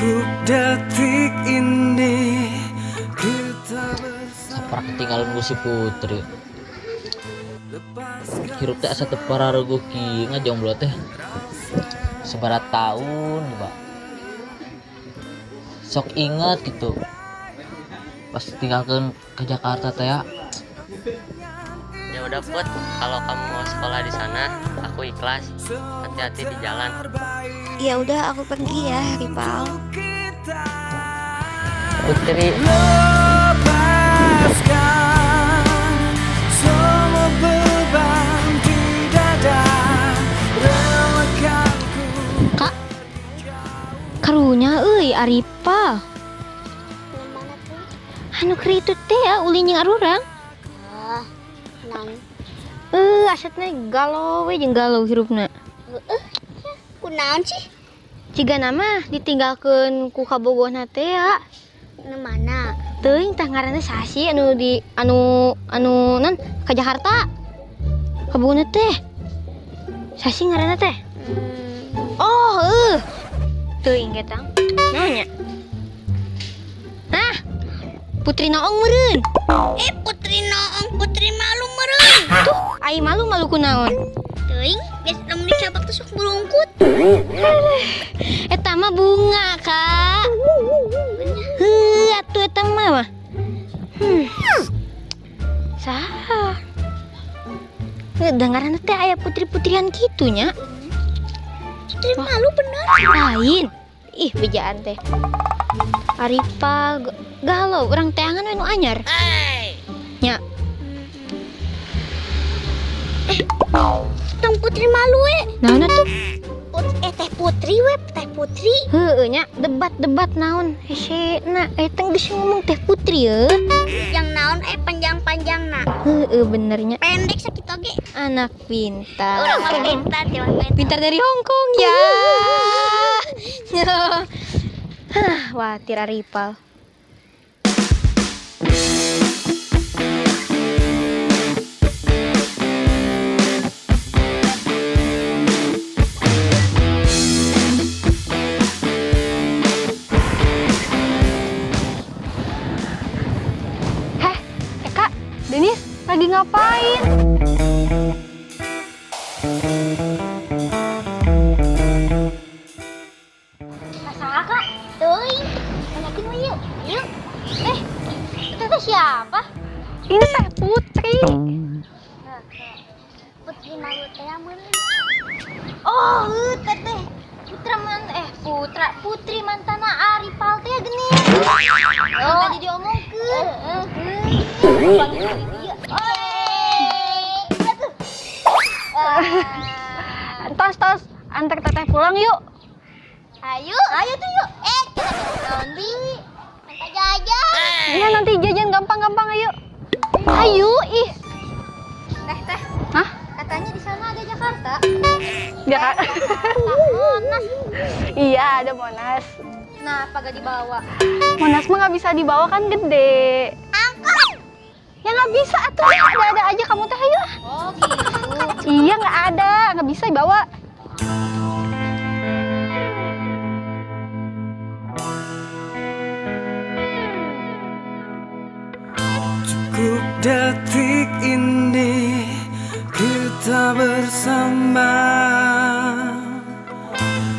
Cukup detik ini kita bersama. Saprak ketinggalan gue si Putri. Hirup teh asa teu pararuguh kieu, ngajomblo teh sabaraha tahun coba. Sok inget gitu pas tinggalkan ke Jakarta teh ya. Ya udah, Put, kalau kamu mau sekolah di sana, aku ikhlas. Hati-hati di jalan. Ya udah, aku pergi ya, Rival. Putri. Lepaskan semua beban di dada. Relakan ku. Kak, karunya euy Aripa. Mana tuh? Anu keur itu teh ya ulin jeung arurang. Ah, naon? Eh, asetna galau we jeung galau hirupna. Heeh. Kunaon sih? Ciga nama ditinggalkeun ku kabogohna teh ya. Nu mana? Teuing tah ngaranna saha sih anu di anu anu nan ka Jakarta. Kabogohna teh. Saha sih ngaranna teh? Oh, heuh. Teuing ketang. Naon nya? Nah, Putri Noong meureun. Eh, Putri Noong, Putri malu meureun. Tuh, ai malu malu kunaon? Teuing, biasa lamun dicabak tuh sok burungkut. Eta mah bunga, Kak. Heuh, atuh eta mah mah. Saha? Heuh, dengaran teh aya putri-putrian kitu nya. Putri malu bener. Lain. Ih, bejaan teh. Aripa galau urang teangan we nu anyar. Nya, Tong Putri malu we. Naon atuh? Eh, teh Putri we, teh Putri. Heueuh nya, debat-debat naon hese na eta geus ngomong teh Putri ye. Yang naon eh panjang-panjang na. Heueuh, bener nya. Pendek sakitu oge. Anak pintar. Urang mah pintar, mah pintar. Pintar dari Hong Kong ya. Hah, watir Aripal. Heh, Eka, Denis, lagi ngapain? Masalah, Kak? Teuing. Tanyakin we yuk. Yuk. Eh, itu teh siapa? Ini Teh Putri. Putri malu teh meureun. Oh, heuh, teteh. Putra man eh putra putri mantana Aripal teh geuning. Oh, tadi diomongkeun. Heeh. Panggil dia. Oi, atuh. Ah. Tos, tos, antar teteh pulang yuk. Ayo. Ayo tuh yuk. Eh, kita naon deui? Minta jajan. Iya, nanti jajan gampang-gampang, ayo. Ayo, ih. Teh, teh. Hah? Katanya di sana ada Jakarta. Jakarta. Monas. Iya, ada Monas. Nah, apa gak dibawa? Monas mah nggak bisa dibawa kan gede. Angkot. Ya nggak bisa atuh, ada-ada aja kamu teh, ayo. Oh, gitu. Iya, nggak ada, nggak bisa dibawa. Cukup detik ini kita bersama.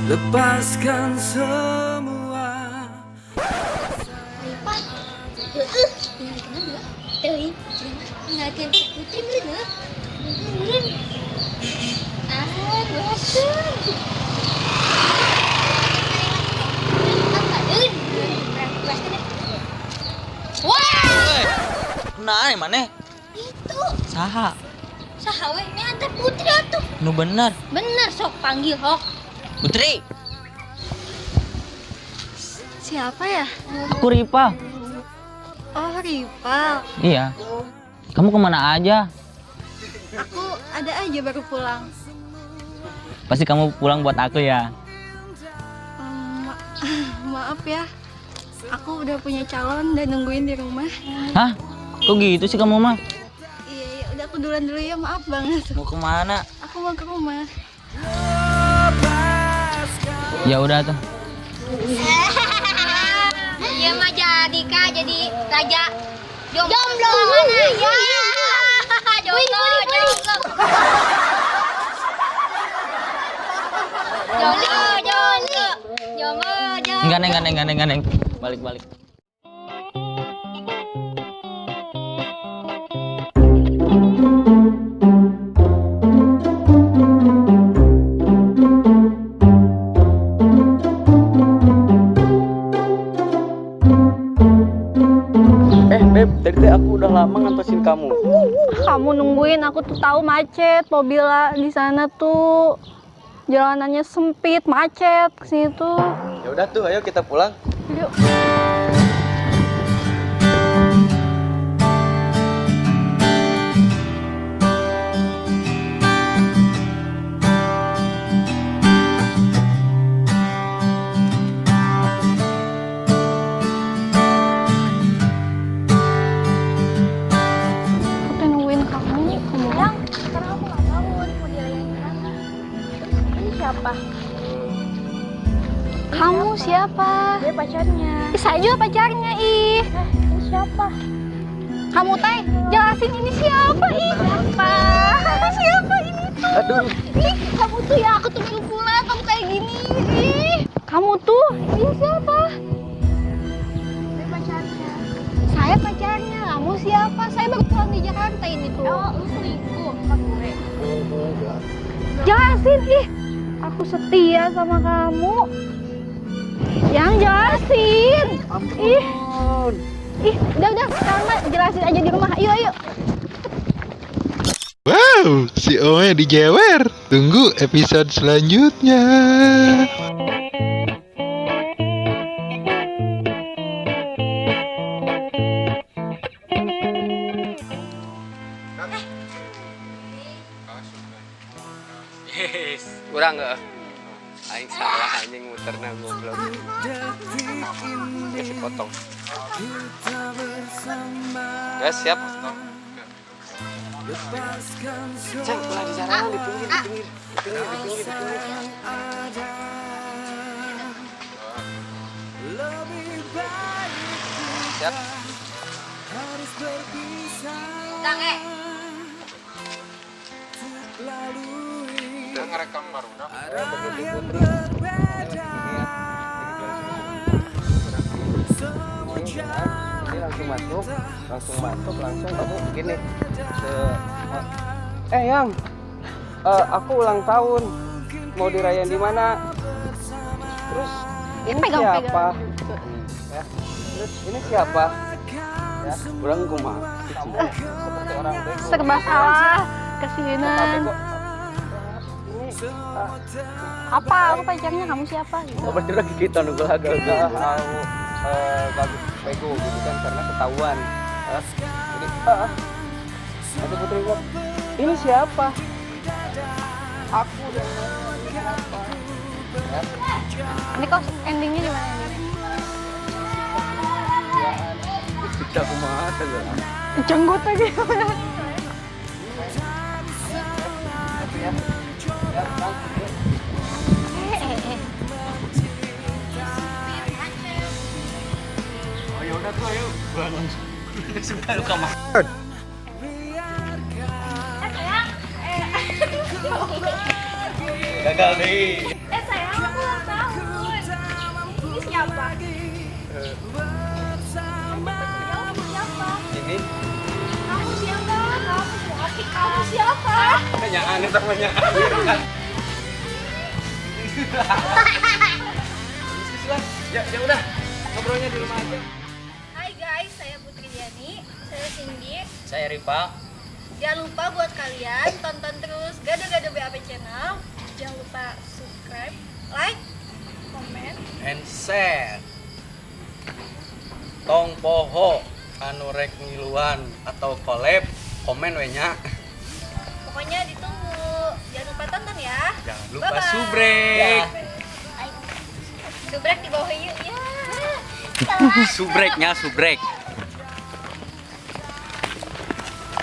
Lepaskan semua. Ripa. Heeh, tinggalkeun ya. Teuing. Tinggalkeun Teh Putri meureun heuh. Meureun. Ah, bosen. Wah, Nah, mana? itu Saha? Saha we nya antar Putri atuh. Nu bener. Bener, sok panggil hok. Putri, Siapa ya? Aku Ripa. Oh, Ripa. Iya. Kamu kemana aja? Aku ada aja baru pulang. Pasti kamu pulang buat aku ya. Maaf ya. Aku udah punya calon dan nungguin di rumah. Hah? Kok gitu sih kamu mah? Iya, iya, udah aku duluan dulu ya, maaf banget. Mau kemana? Aku mau ke rumah. Ya udah tuh. Iya mah jadi Kak, jadi raja jomblo mana ya? Jomblo, jomblo. Jomblo, jomblo. Jomblo, jomblo. Enggak, Neng, enggak, Neng, enggak, Neng. Balik, balik. Beb, tadi teh aku udah lama ngantosin kamu. Kamu nungguin aku tuh tahu macet, mobil di sana tuh jalanannya sempit, macet kesini tuh. Ya udah tuh, ayo kita pulang. Yuk. Aku nungguin kamu, kamu. Yang sekarang aku nggak tahu mau dirayain di mana. Terus ini siapa? Kamu siapa? Dia pacarnya. Ih, saya juga pacarnya, ih. Ini siapa? Kamu teh, jelasin ini siapa, ih. Siapa? Siapa ini tuh? Aduh. Ih, kamu tuh ya, aku tuh baru pulang, kamu kayak gini. Ih, kamu tuh, ini siapa? Dia pacarnya. Saya pacarnya, kamu siapa? Saya baru pulang di Jakarta ini tuh. Oh, lu selingkuh sama gue. Jelasin, ih. Aku setia sama kamu. Yang jelasin. Ih. Ih, udah, sekarang mah jelasin aja di rumah. Ayo, ayo. Wow, si Oe dijewer. Tunggu episode selanjutnya. Yes, kurang enggak? Aing salah anjing muterna goblok. Kasih potong. Guys, siap. Ceng, ulah di jalanan di pinggir, di pinggir, di pinggir, di pinggir, di pinggir. Siap. Kang, eh. Ngerekam baru. Ini langsung masuk, langsung kamu gini. Yang, aku ulang tahun, mau dirayain di mana? Terus ini siapa? Ya. Terus ini siapa? Ya, kurang kumaha. Seperti orang bego. Serba salah, kesinan. Apa? Aku pacarnya, kamu siapa? Gitu. Oh, berarti lagi kita nunggu agak bagus bego gitu kan karena ketahuan. Jadi, nanti Putri bilang, ini siapa? Aku yang siapa? Ya. Ini kok endingnya gimana ini? Kita kumaha teh. Jenggot lagi. Ya. Oh ya udah tuh, ayo. Langsung ke kamar. Gagal deh. Sayang, aku ulang tahun. Ini siapa? Siapa? Ini. Kamu siapa? Kamu siapa? Kamu siapa? Pertanyaan itu pertanyaan. Ya, ya udah. Ngobrolnya di rumah aja. Hai guys, saya Putri Diani, saya Cindy. Saya Rifa. Jangan lupa buat kalian tonton terus Gado-Gado BAP Channel. Jangan lupa subscribe, like, komen, and share. Tong poho anu rek ngiluan atau collab, komen we nya. Pokoknya ditunggu. Jangan lupa tonton ya. Jangan lupa subrek. Ya. Subrek di bawah yuk ya. Subreknya subrek.